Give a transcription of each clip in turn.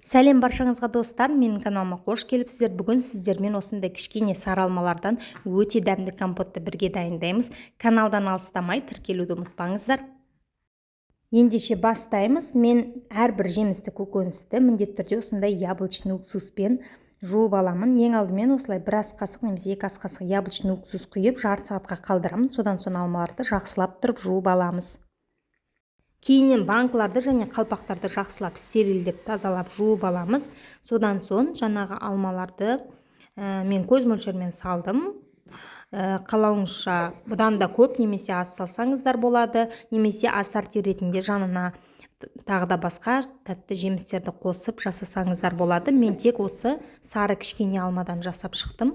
Сәлем баршаңызға, достар! Менің каналыма қош келіпсіздер. Бүгін сіздермен осындай кішкене сары алмалардан өте дәмді компотты бірге дайындаймыз. Каналдан алыстамай, тіркелуді ұмытпаңыздар. Ендеше бастаймыз. Мен әрбір жемісті, көкөністі міндетті түрде осындай яблочный уксуспен жуып аламын. Ең алдымен осылай бір ас қасық немесе 2 ас қасық яблочный уксус құйып, жарты сағатқа қалдырамын. Содан соң алмаларды жақсылап тұрып жуып аламыз. Кейіннен банкаларды және қалпақтарды жақсылап стерилдеп, тазалап, жуып аламыз. Содан соң жаңағы алмаларды мен көз мөлшерімен салдым. Қалауыңызша бұдан да көп немесе аз салсаңыздар болады, немесе ассорти ретінде жанына тағы да басқа тәтті жемістерді қосып жасасаңыздар болады. Мен тек осы сары кішкене алмадан жасап шықтым.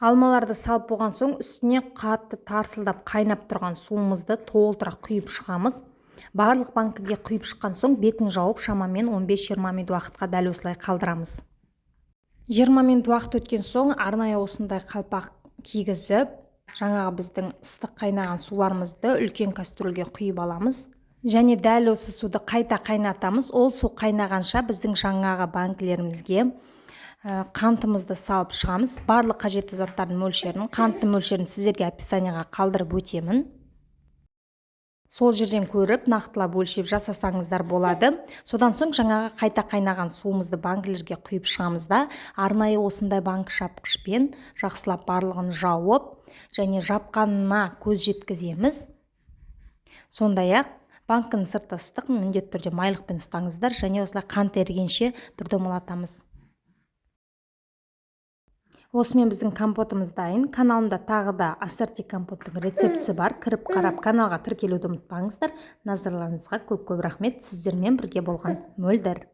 Алмаларды салып болған соң, үстіне қатты тарсылдап қайнап тұрған суымызды толтыра құйып шығамыз. Барлық банкіге құйып шыққан соң, бетін жауып, шамамен 15-20 минут уақытқа дәл осылай қалдырамыз. 20 минут уақыт өткен соң, арнайы осындай қалпақ кигізіп, жаңағы біздің ыстық қайнаған суларымызды үлкен кастрюльге құйып аламыз және дәл осы суды қайта қайнатамыз. Ол су қайнағанша біздің жаңағы банкілерімізге қантымызды салып шығамыз. Барлық қажетті заттардың мөлшерін, қанттың мөлшерін сіздерге описанияға қалдырып өтемін. Сол жерден көріп, нақтылап өлшеп жасасаңыздар болады. Содан соң жаңағы қайта қайнаған суымызды банкілерге құйып шығамыз да, арнайы осындай банк жапқышпен жақсылап барлығын жауып және жапқанына көз жеткіземіз. Сондай ақ банкінің сырты ыстық, міндетті түрде майлықпен ұстаңыздар. Және осылай қант ерігенше бір домалатамыз. Осымен біздің компотымыз дайын. Каналымда тағы да ассорти компоттың рецептісі бар, кіріп қарап, каналға тіркелуді ұмытпаңыздар. Назарларыңызға көп көп рахмет. Сіздермен бірге болған Мөлдір.